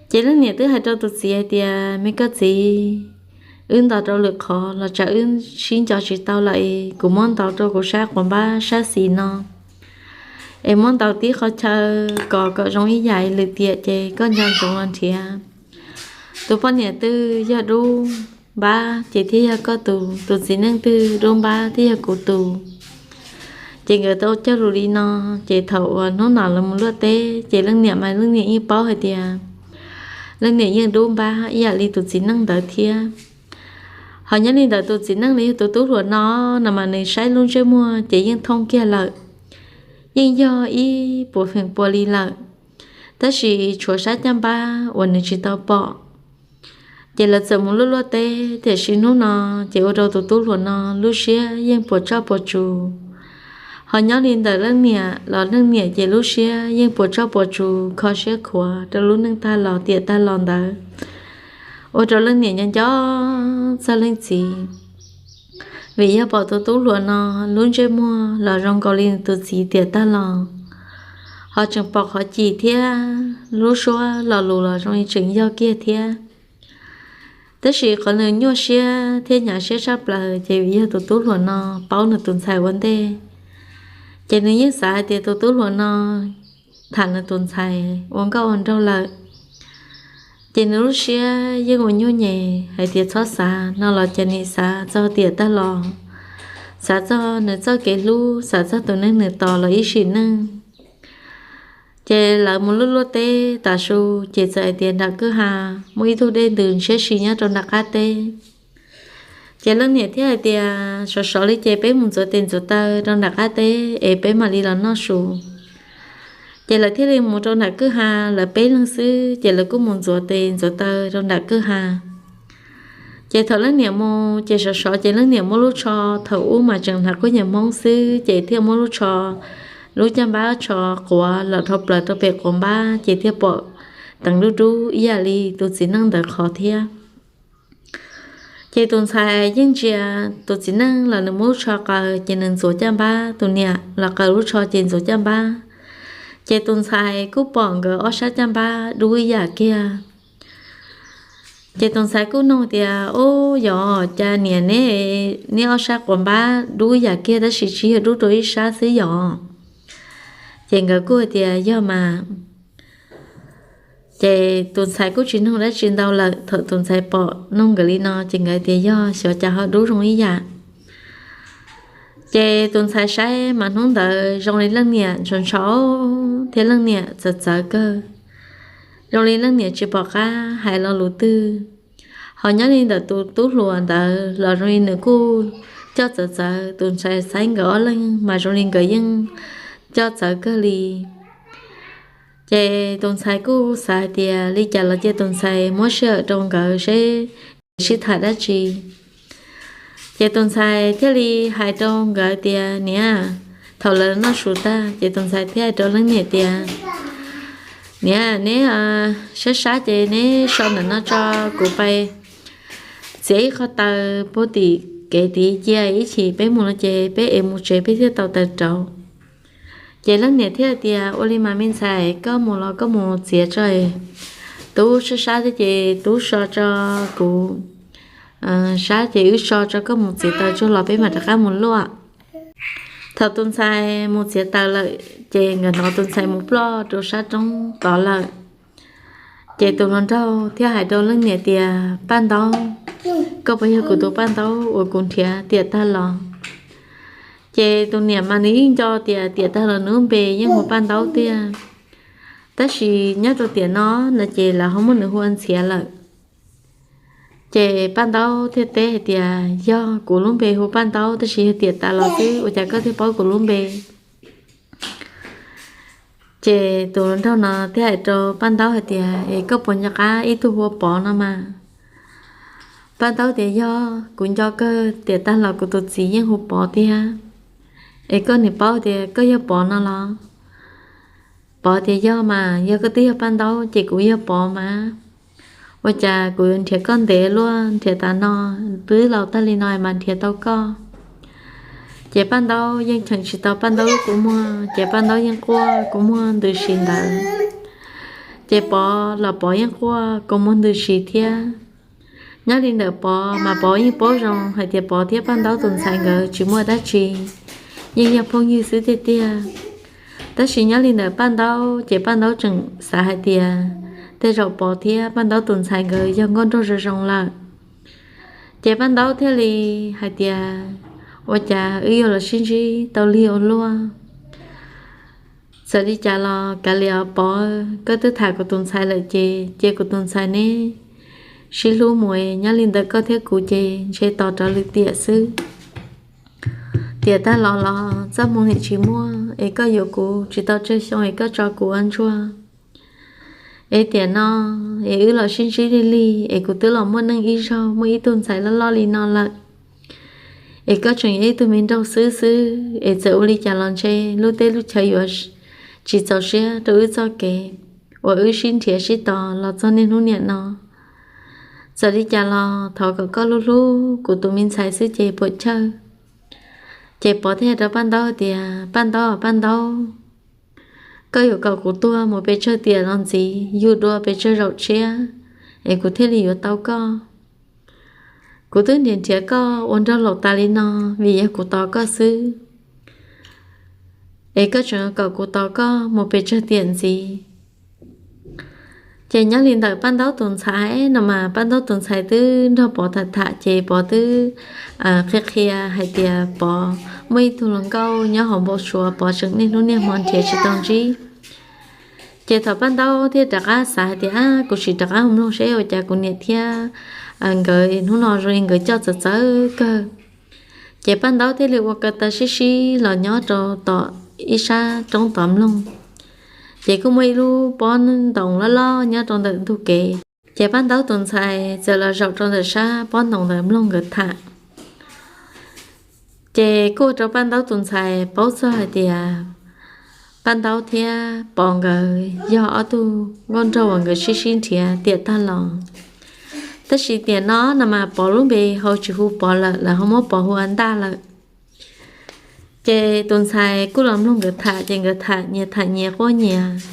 Ces leej niam twb hais rau tus txiv hais tias, Me koj txiv, wb ntaus rau lwm qhov los tsam wb sib nco tsis tau lawm es kuv muab ntaus rau kuv sab quav npab sab xis no es muab ntaus tib qhov chaw kos kom zoo ib yam lwm tiam ces koj nco ntsoov los nrhiav. Tus poj niam twg yog dub npab ces thiaj yog koj tus, tus txiv neej twg dub npab thiaj yog kuv tus. Ces nkawd tau cog lus li no, ces thaum uas hnub no lawv mus luaj teb ces leej niam mas leej niam yeej paub hais tias leej niam yeej dub npab ib yam li tus txiv neej ntawd thiab. Ho nyob li ntawd tus txiv neej los yog tus tub hluas no, no mas nws saib lub ntsej muag ces yeej thooj kiag lawm, yeej yog ib puas feem pua li lawm, tab sis tshuav sab caj npab uas nws tsis tau pom. Ces lawv txawm mus luaj luaj teb, tiam sis hnub no ces ua rau tus tub hluas no lub siab yeej puas tsuaj puas tsuas. Ho nyob li ntawm leej niam los leej niam ces lub siab yeej puas tsuaj puas tsuas kho siab khuav rau lub neej tag los tiam tag los ntawd, ua rau leej niam nyob nco txog leej txiv. Vim yog pom tus tub hluas no lub ntsej muag los zoo nkaus li tus txiv tiam tag los, ho tseem pom qhov cim thiab lub suab lo lus los zoo li tseem yog kiag thiab. Tab sis qhov nws nyuaj siab thiab hnyav siab tshaj plaws ces vim yog tus tub hluas no paub nws tus ntxhais ua ntej, ces nws yeej xav hais tias tus tub hluas no tham nws tus ntxhais ua nkauj ua nraug lawm. Ces nws lub siab yeej ua nyuaj nyem hais tias txhob xav no los cas nim xav txog tiam tag los, xav txog nws txoj kev hlub, xav txog tus neeg nws tos los ib sim neej. Ces lawv mus luaj luaj teb tas su ces txawm hais tias nram kwj ha muaj ib tug dej ntws ntshiab si nyob rau nram qab teb. Ces leej niam thiaj hais tias sov sov li ces peb mus ntxuav tes ntxuav taw rau nram qab teb es peb mam li los noj su. Ces lawv thiaj li mus rau nram kwj ha, lawv peb leeg xwb ces lawv kuj mus ntxuav tes ntxuav taw rau nram kwj ha. Ces thaum leej niam mus ces sov sov ces leej niam muab lub tsho, thaum ub mas tseem hnav kuj nyam hmoob xwb ces thiaj muab lub tsho, lub caj npab tsho quav los dhau plaws rau pem quav npab ces thiaj pom teev dub dub ib yam li tus txiv neej ntawd qhov thiab. Ces tus ntxhais yeej ntsia tus txiv neej los nws muab lub tsho qaws ces nws ntxuav caj npab, tus niam los qaws lub tsho ces ntxuav caj npab. Ces tus ntxhais kuj pom nkawd ob sab caj npab dub ib yam kiag. Ces tus ntxhais kuj nug tias, Ub, yog cas niam neb, neb ob sab quav npab dub ib yam kiag tab sis tsis yog dub rau ib sab xwb yom? Ces nkawd kuj hais tias yog mas. Ces tus ntxhais kuj tsis nug dab tsi ntau lawm, thaum tus ntxhais pom nug nkawd li no ces nkawd tias yog xyov cas ho dub zoo ib yam. Ces tus ntxhais saib mas hnub ntawd zoo li leej niam ntshau ntshau thiab leej niam txawv txawv kawg, zoo li leej niam tsis pom qab hais lo lus twg. Ho nyob li ntawm tus tub hluas ntawd los zoo li nws kuj coj txawv txawv, tus ntxhais saib nkawd ob leeg mas zoo li nkawd yeej coj txawv kawg li. Ces tus ntxhais kuj xav hais tias li cas los cia tus ntxhais muab sij hawm rau nkawd seb sib tham dab tsi. Ces tus ntxhais thiaj li hais rau nkawd tias, niam, thaum lawv noj su tag ces tus ntxhais thiaj hais rau leej niam tias, niam, neb sab sab ces neb so ntawm no tso, kuv pais txiav ib qho taws puag tim kev tid cia ib chim peb mus no ces peb ev mus tsev peb thiaj tau taws rauv. Ces leej niam thiaj tias, ua li mas me ntxhais, koj mus los koj mus txiav tso, tub sab sab thiab ces tub so tso, kuv sab ces wb so tso, koj mus txiav taws tsuag los peb mam rov qab mus luaj. Thaum tus ntxhais mus txiav taws lawm ces nkawd hnov tus ntxhais mus ploj rau sab roob tod lawm. Ces tus hluas nraug thiaj hais rau leej niam tias, Paj Ntaub, koj puas yog kuv tus Paj Ntaub uas kuv nrhiav tiam tag los? Ces tus niam mas nws yeej nco tias tiam tag los nws lub npe yeej hu Paj Ntaub tiag, tab sis nyob rau tiam no no ces lawv ho muab nws hu ua Ntxhiav lawm. Ces Paj Ntaub thiaj teb hais tias, yog, kuv lub npe hu Paj Ntaub tab sis yog tiam tag los xwb ua cas koj thiaj paub kuv lub npe? Ces tus hluas nraug no thiaj hais rau Paj Ntaub hais tias, es koj puas nco qab ib tug hu ua Pov no mas? Paj Ntaub tias, yog, kuv nco kawg, tiam tag los kuv tus txiv yeej hu Pov tiag. Es koj niam paub tias koj yog Pov no los? Pov tias, yog mas, yog koj twb yog Paj Ntaub ces kuv yog Pov mas. Ua cas kuv yuav nrhiav koj ntev luaj, nrhiav tas no twb laus tag li no mas nrhiav tau koj? Ces Paj Ntaub yeej cheem tsis tau Paj Ntaub lub kua muag, ces Paj Ntaub yeej quaj kua muag ntws si ntawd. Ces Pov los Pov yeej quaj kua muag ntws si thiab. Nyob li ntawm Pov mas Pov yeej paub zoo hais tias Pov thiab Paj Ntaub tus ntxhais nkawd tsis muaj dab tsi, yeej yog phooj ywg xwb tiag tiag. Tab sis nyob li ntawm Paj Ntaub ces Paj Ntaub tseem xav hais tias tej zaum Pov thiab Paj Ntaub tus ntxhais nkawd yog nkauj nraug zoo zoo lawm. Ces Paj Ntaub thiaj li hais tias, ua cas wb yuav los sib ntsib tau lig ua luaj? Txawm li cas los kav liam os Pov, koj twb tham kuv tus ntxhais lawm ces cia kuv tus ntxhais neb sib hlub mus, nyob li ntawm koj thiab kuv ces ntshe tos rov lwm tiam xwb. Tiam tag los los txoj hmoo nim tsis muaj es koj yuav kuv tsis tau tsawg xyoo es koj tso kuv ua ntsuag. Es tiam no es wb los sib ntsib lig lig es kuv twb los muaj neej ib zaug muaj ib tug ntxhais loj loj li no lawm, es koj tseem yog ib tug me nraug xwb xwb es txawm ua li cas los ntshe lub teb lub chaw yuav tsis txaus siab rau wb txoj kev uas wb sib nrhiav sib tos los txog niaj hnub niam no. Txawm li cas los thov kom koj hlub hlub kuv tus me ntxhais xwb ces puam chawj. Ces Pov thiaj rau Paj Ntaub tias, Paj Ntaub, Paj Ntaub, koj yuav kom kuv tuag mus pes tsawg tiam los ntxiv, yug dua pes tsawg zaum tshiab es kuv thiaj li yuav tau koj. Kuv twb nrhiav nrhiav koj ua nraug laus tas li no vim yog kuv tos koj xwb, es koj tseem kom kuv tos koj mus pes tsawg tiam ntxiv? Ces nyob li ntawm Paj Ntaub tus ntxhais no mas Paj Ntaub tus ntxhais twb nrog Pov tham tham ces Pov twb qhia qhia hais tias Pov muaj ib tug hluas nkauj nyob hauv npau suav Pov tseem niaj hnub niaj hmo nrhiav tsis tau ntsib. Ces thaum Paj Ntaub thiaj rov qab xav hais tias, ab, kuv sim rov qab mus mloog seb ua cas kuv niam thiab nkawd hnub no zoo li nkawd coj txawv txawv kawg. Ces Paj Ntaub thiaj li ua ko taw sib sib los nyob rau tom ib sab roob tod mloog. Ces kuj muaj ib lub pob ntoos loj loj nyob rau ntawm ntug kev. Ces Paj Ntaub tus ntxhais txawm los zaum rau ntawm sab pob ntoos ntawd mloog nkawd tham. Ces kuj ua rau Paj Ntaub tus ntxhais paub txog hais tias Paj Ntaub thiab Pov nkawd yog ob tug nkauj nraug uas nkawd sib sib nrhiav tiam tag los. Tab sis tiam no no mas Pov lub npe ho tsis hu Pov lawm, lawv ho muab Pov hu ua Ntaj lawm. Ces tus ntxhais kuj los mloog nkawd tham, ces nkawd tham nyias tham nyias quaj nyias.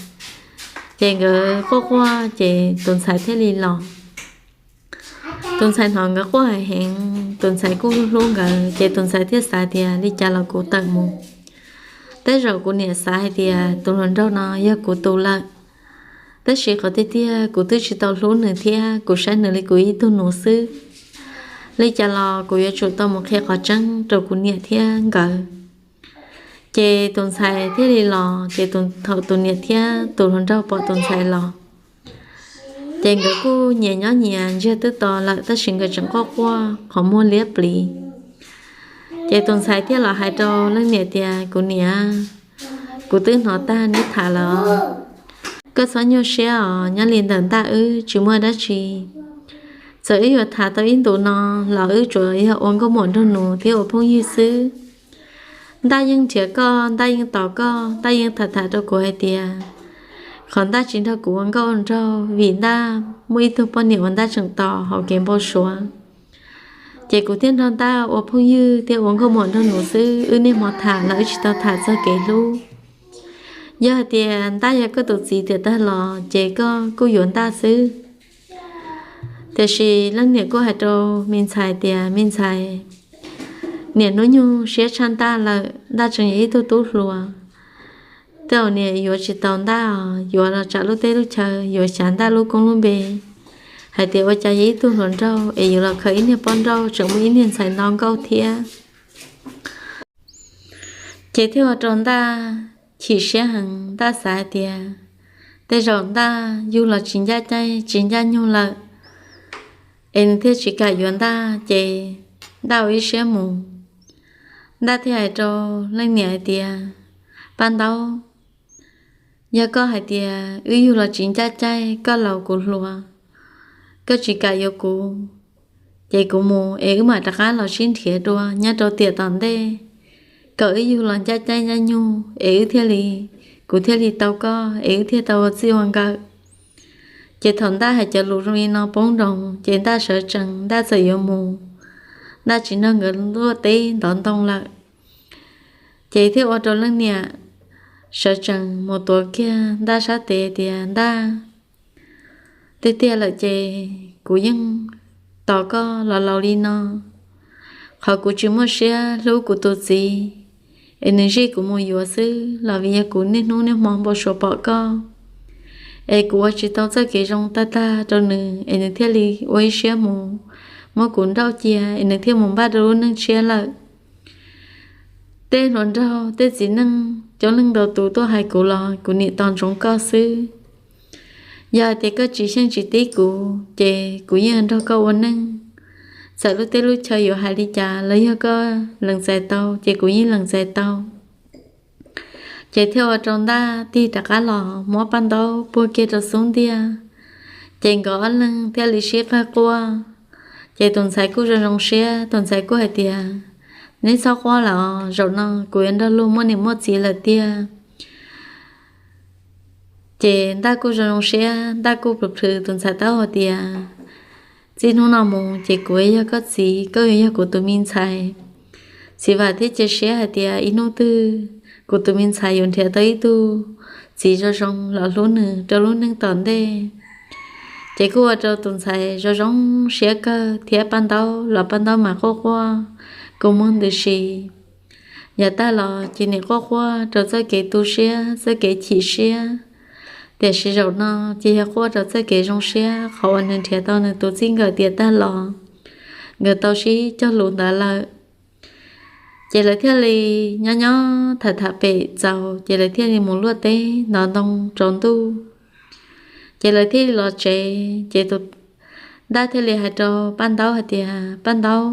Ces nkawd quaj quaj ces tus ntxhais thiaj li los. Tus ntxhais hnov nkawd quaj heev heev, tus ntxhais kuj hlub hlub nkawd, ces tus ntxhais thiaj xav tias li cas los kuv tawm mus. Tej zaum kuv niam xav hais tias tus hluas nraug no yog kuv tus lawm, tab sis qhov tiag tiag kuv twb tsis tau hlub nws thiab kuv saib nws li kuv ib tug nus xwb. li cas los kuv yuav tsum tau mus qhia qhov tseeb rau kuv niam thiab nkawd. Ces tus ntxhais thiaj li los, ces thaum tus niam thiab tus hluas nraug pom tus ntxhais los, ces nkawd kuj nyias nyob nyias ntsiag twb to lawm tab sis nkawd tseem quaj quaj qhov muag liab pliv. Ces tus ntxhais thiaj los hais rau leej niam tias, Kuv niam, kuv twb hnov tag neb tham lawm. Koj txhob nyuaj siab os, nyob li ntawm Ntaj wb tsis muaj dab tsi. Txawm wb yuav tham tau ib ntus no los wb tsuas yog ua nkauj muam nraug nus thiab ua phooj ywg xwb. Ntaj yeej nrhiav koj, Ntaj yeej tos koj, Ntaj yeej tham tham rau kuv hais tias qhov Ntaj tsis nrog kuv ua nkauj nraug vim Ntaj muaj ib tug poj niam uas Ntaj tseem tos hauv kev npau suav. Ces kuv thiaj nrog Ntaj ua phooj ywg thiab ua nkauj muam nraug nus xwb, wb niaj hmo tham los wb tsis tau tham txog kev hlub. Yog hais tias Ntaj yog koj tus txiv tiam tag los ces koj kuj yuav Ntaj xwb. Tiam sis leej niam kuj hais rau me ntxhais tias, Me ntxhais, niam hnub nyoog siab tshaj Ntaj lawm, Ntaj tseem yog ib tug tub hluas. Tej zaum niam yuav tsis tau Ntaj, yuav los tsam lub teb lub chaw, yuav xyav Ntaj lub koob lub npe hais tias ua cas yog ib tug hluas nraug es yuav los khaws ib niag poj nrauj tseem muaj ib niag ntxhais nto nkauj thiab. Ces thiaj ua rau Ntaj chim siab heev, Ntaj xav hais tias tej zaum Ntaj yug los tsis ncaj caij tsis ncaj nyoog lawm, es nws thiaj tsis kam yuav Ntaj, ces Ntaj ua ib siab mus. Ntaj thiaj hais rau leej niam hais tias, Paj Ntaub, yog koj hais tias wb yug los tsis ncaj caij, koj laus kuv hluas, koj tsis kam yuav kuv, ces kuv mus es wb mam rov qab los sib nrhiav dua nyob rau tiam tom ntej, kom wb yug los ncaj caij ncaj nyoog es wb thiaj li, kuv thiaj li tau koj es wb thiaj tau ua txij ua nkawm. Ces thaum Ntaj hais cov lus zoo li no poob nroos ces Ntaj sawv tsees, Ntaj txawm yuav mus, Ntaj tsis nrog nkawd luaj teb ntov ntoo lawm. Ces thiaj ua rau leej niam sawv tsees mus tuav kiag Ntaj sab tes tias, Ntaj, tiag tiag lawm ces kuv yeej tos koj los laus li no. Qhov kuv tsis muaj siab hlub kuv tus txiv es nws zij kuv mus yuav xwb los vim yog kuv niaj hnub niaj hmo npau suav pom koj, es kuv ua tsis tau txoj kev zoo tag tag rau nws es nws thiaj li ua ib siab mus muab kuv nrauj cia es nws thiaj mus npaj rau lub neej tshiab lawm. Tej hluas nraug tej txiv neej coob leej ntau tus tuaj hais kuv los kuv niam tos ntsoov koj xwb. Yog hais tias koj tsis xyeej tsis tib kuv ces kuv yeej nrog koj ua neej. Txawm lub teb lub chaw yuav hais li cas los yog koj lees txais tau ces kuv yeej lees txais tau. Ces thiaj ua rau Ntaj tig rov qab los muab Paj Ntaub puag kiag rau xub ntiag, ces nkawd ob leeg thiaj li sib qawg quaj. Ces tus ntxhais kuj zoo zoo siab, tus ntxhais kuj hais tias, Neb txhob quaj lawm os, zaum no kuv yuav nrog luag muaj niam muaj txiv lawm tiag. Ces Ntaj kuj zoo zoo siab, Ntaj kuj plhws plhws tus ntxhais taub hau tias, Txij hnub no mus ces kuv yog koj txiv, koj yuav yog kuv tus me ntxhais. Txiv Vam thiaj cia siab hais tias ib hnub twg kuv tus me ntxhais yuav nrhiav tau ib tug txiv zoo zoo los hlub nws rau lub neej tom ntej. Ces kuj ua rau tus ntxhais zoo zoo siab kawg thiab Paj Ntaub los Paj Ntaub mas quaj quaj kua muag ntws si. Yav tag los ces niam quaj quaj rau txoj kev tu siab txoj kev chim siab, tiam sis zaum no ces yog quaj rau txoj kev zoo siab qhov uas nws nrhiav tau nws tus txij nkawm tiam tag los nkawd tau sib cog lus ntawd lawm. Ces lawv thiaj li nyob nyob tham tham pem txaus ces lawv thiaj li mus luaj teb ntov ntoo tsaus ntuj. Ces lawv thiaj li los tsev ces tus Ntaj thiaj li hais rau Paj Ntaub hais tias, Paj Ntaub,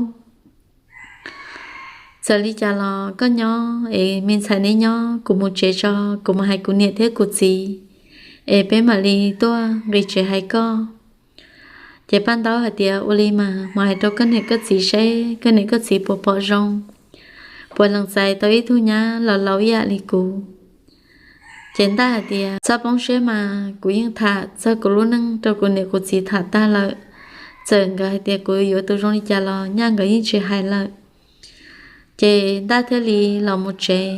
txawm li cas los koj nyob es me ntxhais neb nyob, kuv mus tsev tso, kuv mus hais kuv niam thiab kuv txiv es peb mam li tuaj nqis tsev hais koj. Ces Paj Ntaub hais tias, Ua li mas mus hais rau koj niam koj txiv seb koj niam koj txiv puas pom zoo, puas lees txais tau ib tug nyab los laus ib yam li kuv. Ces Ntaj hais tias, Txhob poob siab mas, kuv yeej tham txog kuv lub neej rau kuv niam kuv txiv tham tag lawm. Txawm nkawd hais tias kuv yuav tus zoo li cas los nyaj nkawd yeej tsis hais lawm. Ces Ntaj thiaj li los mus tsev.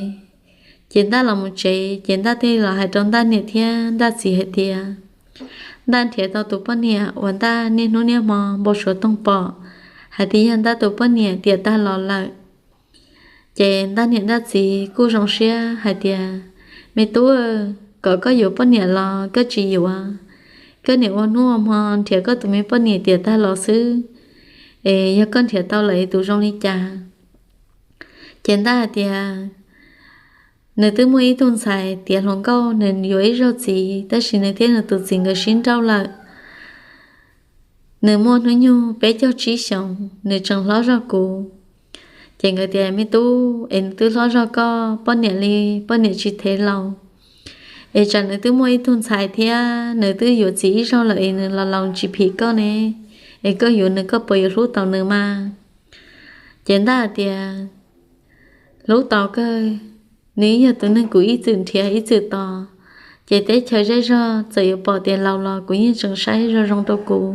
Ces Ntaj los mus tsev ces Ntaj thiaj li los hais rau Ntaj niam thiab Ntaj txiv hais tias, Ntaj nrhiav tau tus poj niam uas Ntaj niaj hnub niaj hmo npau suav toog pom hais tias yog Ntaj tus poj niam tiam tag los lawm. Ces Ntaj niam Ntaj txiv kuj zoo siab hais tias, Me tub, kom koj yuav poj niam los koj tsis yuav, koj niam ua hnub ua hmo nrhiav koj tus me poj niam tiam tag los xwb. es yog koj nrhiav tau lawm es tus zoo li cas? Ces Ntaj hais tias nws twb muaj ib tug ntxhais tiav hluas nkauj, nws yuav ib zaug txiv, tab sis nws thiab nws tus txiv nkawd sib nrauj lawm. Nws muaj hnub nyoog peb caug tsib xyoos, nws tseem hlob zog kuv. Ces nkawd tias, Me tub, es nws twb hlob zog koj, poj niam li poj niam tsis thev laus, es tsam nws twb muaj ib tug ntxhais thiab nws twb yuav txiv ib zaug lawm es nws los laus tsis phim koj ne, es koj yuav nws koj puas yuav hlub tau nws mas? Ces Ntaj hais tias, Hlub tau kawg, nws yog tus neeg kuv ib txwm nrhiav ib txwm tos, ces teb chaws zej zog txawm yuav pom tias laus los kuv yeej tseem saib zoo zoo rau kuv.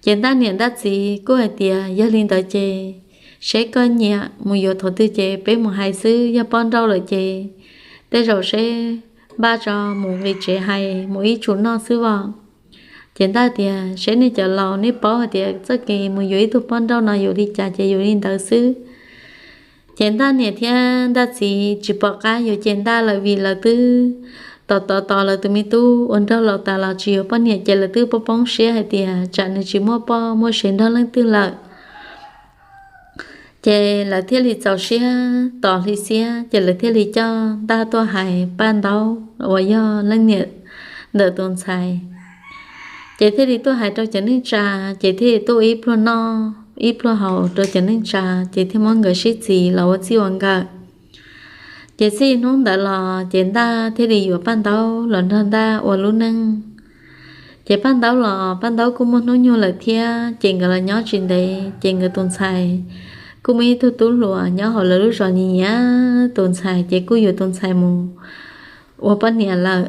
Ces Ntaj niam Ntaj txiv kuj hais tias, Yog li ntawd ces seb koj nyiam mus yuav thaum twg ces peb mus hais xwb, yog poj nrauj lawm ces tej zaum seb npaj tso mus nqis tsev hais mus ib tsum noj xwb os. Ces Ntaj tias, Seb nej cov laus nej paub hais tias txoj kev mus yuav ib tug poj nrauj no yuav li cas ces yuav li ntawd xwb. Ces Ntaj niam thiab Ntaj txiv tsis pom qab yuav ces Ntaj lawm vim lawv twb tos tos tos lawv tus me tub ua nraug laus tas los tsis yuav poj niam ces lawv twb poob poob siab hais tias tsam nws tsis muaj poj muaj sev nrog leej twg lawm. Ces lawv thiaj li txaus siab tos hli xiab, ces lawv thiaj li coj Ntaj tuaj hais Paj Ntaub uas yog leej niam ntawm tus ntxhais. Ces thiaj li tuaj hais rau cov neej tsa, ces thiaj li tuaj ib pluag noj ib pluag haus rau cov neej tsa, ces thiaj muab nkawd sib txiv los ua txij ua nkawm. Ces txij hnub ntawd los ces Ntaj thiaj li yuav Paj Ntaub los nrog Ntaj ua lub neej. Ces Paj Ntaub los Paj Ntaub kuj muaj hnub nyoog lawm thiab, ces nkawd los nyob tsis ntev ces nkawd tus ntxhais kuj muaj ib tug tub hluas nyob hauv lawv lub zos nyiam nyiam tus ntxhais, ces kuj yuav tus ntxhais mus ua poj niam lawm.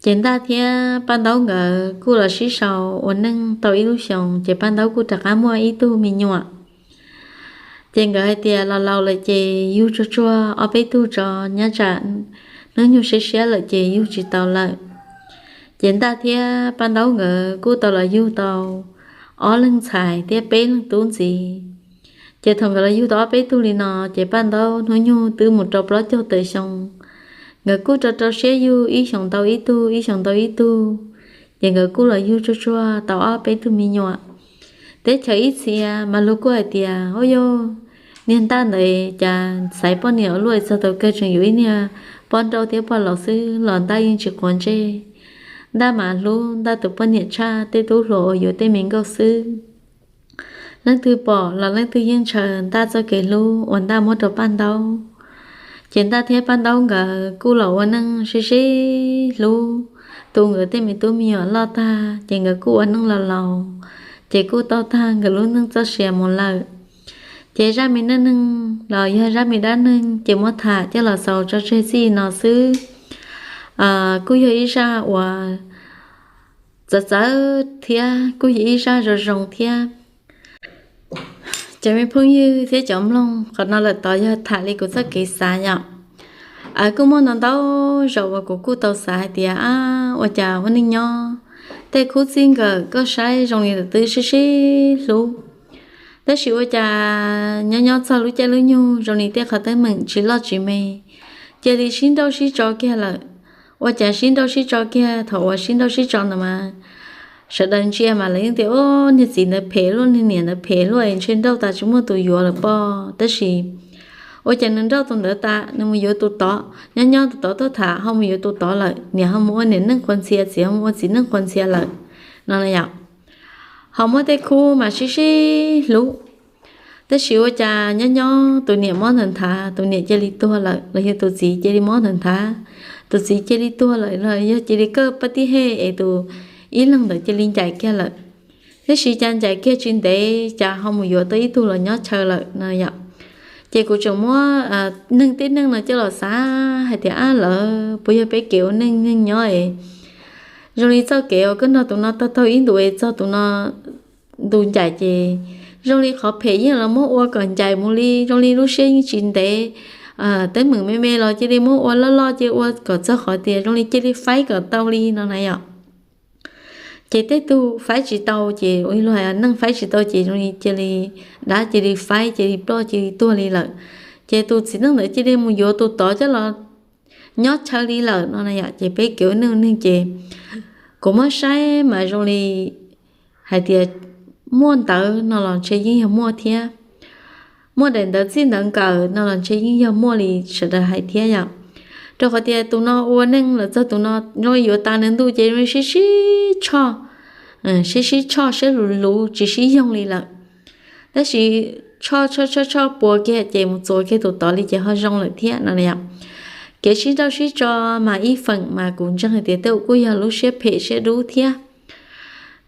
Ces Ntaj thiab Paj Ntaub nkawd kuj los sib sau ua neej tau ib lub xyoos, ces Paj Ntaub kuj rov qab muaj ib tug me nyuam. Ces nkawd hais tias los laus lawm ces yug tsuag tsuag ob peb tug tso, nyob tsam hnub nyoog siab siab lawm ces yug tsis tau lawm. Ces Ntaj thiab Paj Ntaub nkawd kuj tau los yug tau ob leeg ntxhais thiab peb leeg tub ntxiv. Ces thaum nkawd los yug tau ob peb tug li no, ces Paj Ntaub hnub nyoog twb mus rau plaub caug tawm xyoo. Nkawd kuj rau rau siab yug ib xyoos ntau ib tug, ib xyoos ntau ib tug. Ces nkawd kuj los yug tsuag tsuag tau ob peb tug me nyuam. Teb chaws ib txhia mas luag kuj hais tias, Ub yog niag Ntaj ntawd cas xaiv poj niam ua luaj txog tau kawg tseem yuav ib niag poj nrauj thiab poj laus xwb los Ntaj yeej tsis quav ntsej. Ntaj mas hlub Ntaj tus poj niam tshaj tej tub hluas uas yuav tej me nkauj xwb. Leej twg pom los leej twg yeej ntshaw Ntaj txoj kev hlub uas Ntaj muab rau Paj Ntaub. Ces Ntaj thiab Paj Ntaub nkawd kuj los ua neej sib sib hlub, tu nkawd tej me tub me nyuam loj tag ces nkawd kuj ua neej los laus, ces kuj tau tag nkawd lub neej txoj sia mus lawm. Ces zaj me neej neeg los yog zaj me dab neeg ces muab tham coj los xaus tso tseg txij no xwb. Kuj yog ib zaj uas txawv txawv thiab kuj yog ib zaj zoo zoo thiab. Cov me phooj ywg thiab cov mloog, qhov no lawm tod yog tham li kuv txoj kev xav yom. Kuj muaj ntau ntau zaus uas kuv kuj tau xav hais tias, ab, ua cas ua neej nyob tej khub txij nkawm koj saib zoo li lawv twb sib sib hlub, tab sis ua cas nyob nyob txog lub caij lub nyoog zoo li tej qhov teeb meem tsis loj tsis me, cia li sib nrauj sib tso kiag lawm. Ua cas sib nrauj sib tso kiag, thaum uas sib nrauj sib tso ntawd mas sawv daws ntsia mas lawv yeej tias, Ub, niag txiv ntawd phem luaj, niag niam ntawd phem luaj, ntshe nrauj tas tsis muaj tus yuav lawm pob. Tab sis ua cas nws nrauj tus ntawd tas nws mus yuav tus tod, nyob nyob tus tod tuaj tham ho mus yuav tus tod lawm, niam ho mus ua niam neej qhuas ntxhias, txiv ho mus ua txiv neej qhuas ntxhias lawm no na yom. Ho muaj tej khub mas sib sib hlub, tab sis ua cas nyob nyob tus niam mob nthav nthav, tus niam cia li tuag lawm, los yog tus txiv cia li mob nthav nthav, tus txiv cia li tuag lawm, los yog cia li kaj pab tib hej es tus ib leeg ntawd cia li ncaim kiag lawm. Tab sis cas ncaim kiag tsis ntev cas ho mus yuav tau ib tug los nyob chaw lawm no yom. Ces kuv tseem muab neeg tib neeg no coj los xav hais tias, ab, lawv puas yog peb kev ua neej neeg nyob es zoo li txoj kev uas koj nrog tus no taug taug ib ntus es txog tus no ntus ncaim ces zoo li qhov phem yeej los muab ua kom ncaim mus li, zoo li lub siab yeej tsis ntev, teeb meem me me los cia li muab ua loj loj, cia li ua kom txog qhov tias zoo li cia li faib kom tau li no na yom. Ces tej tug faib tsis tau ces ua li luag hais neeg faib tsis tau ces zoo li cia li dab cia li faib cia li ploj cia li tuag li lawm. Ces tus txiv neej ntawd cia li mus yuav tus tod coj los nyob chaw li lawm no na yom. Ces peb kev ua neej ua neeg ces kuv muab saib mas zoo li hais tias muaj ntawv no los ntshe yeej yog muaj thiab, muaj daim ntawv txij ntawv nkawm no los ntshe yeej yog muaj li sawv daws hais thiab yom. Rau qhov tias tus no ua neej los txog tus no zoo yuav tas nws ntuj ces sib sib tshoj, sib sib tshoj siab luv luv tsis sib yoog li lawm. Tab sis tshoj tshoj tshoj tshoj puas kiag ces mus txuas kiag tus tod li ces ho zoo lawm thiab no yom. Kev sib nrauj sib tso mas ib feem mas kuv ntseeg hais tias tej zaum kuj yog lub siab phem siab dub thiab,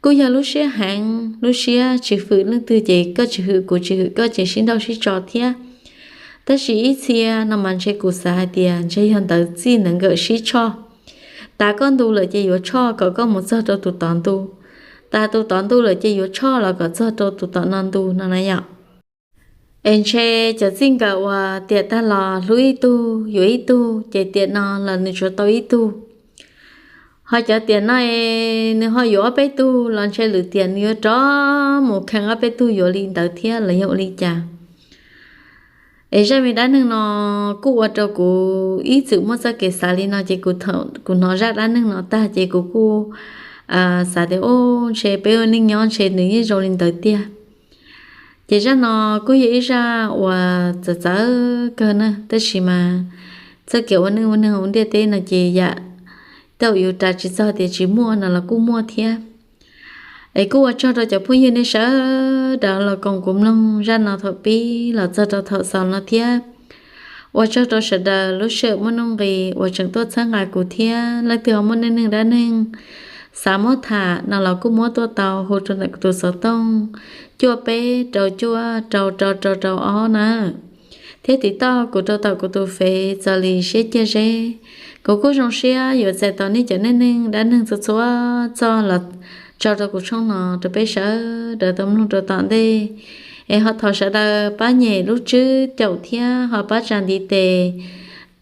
kuj yog lub siab heev lub siab tsis hwm leej twg ces koj tsis hwm kuv tsis hwm koj ces sib nrauj sib tso thiab. Tab sis ib txhia no mas ntshe kuv xav hais tias ntshe yog ntawv txij ntawv nkawm sib tshoj, tas koj ntu lawm ces yuav tshoj kom koj mus txog rau tus tod ntu, tas tus tod ntu lawm ces yuav tshoj los kom txog rau tus tom no ntu no na yom. Es ntshe cov txij nkawm uas tiam tag los hlub ib tug yuav ib tug ces tiam no los nws tsuas tau ib tug. Ho cov tiam no es nws ho yuav ob peb tug los ntshe lwm tiam nws yuav rov mus kheej ob peb tug yuav li ntawd thiab los yog ua li cas. Es zaj me dab neeg no kuj ua rau kuv ib txwm muaj txoj kev xav li no ces kuv hnov zaj dab neeg no tag ces kuv kuj xav tias u, ntshe peb ua neej nyob ntshe nws yeej zoo li ntawd tiag. Ces zaj no kuj yog ib zaj uas txawv txawv kawg na, tab sis mas txoj kev ua neej ua neeg ua ntiaj teb no ces yam tej zaum yus ras tsis txog tias tsis muaj no los kuj muaj thiab. Es kuj ua tsaug rau cov phooj ywg nej sawv daws los koom kuv mloog zaj no thaum pib los txog rau thaum xaus no thiab. Ua tsaug rau sawv daws lub sij hawm muaj nuj nqis uas tseem tuaj txhawb nqa kuv thiab. Leej twg ho muaj neej neeg dab neeg xav muab tham no los kuj muab tuaj tau hu rau ntawm tus xov tooj cuaj peb rau cuaj rau rau rau rau ob na. Thiab tiv toj kuv rau tom kuv tus fev Txos Lis Siab Ciaj Zeb. Kuv kuj zoo siab yuav txais tos nej cov neej neeg dab neeg txhua txhua txoj los tso rau kuv tshooj no rau peb sawv daws tau mloog rau tom ntej. Es ho thov sawv daws pab nyem lub tswb caum thiab ho pab tsa ntiv tes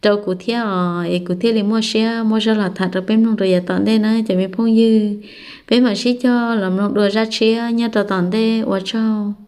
rau kuv thiab os, es kuv thiaj li muaj siab muab zaj los tham rau peb mloog rau yav tom ntej na cov me phooj ywg. Peb mam sib cog los mloog dua zaj tshiab nyob rau tom ntej, ua tsaug.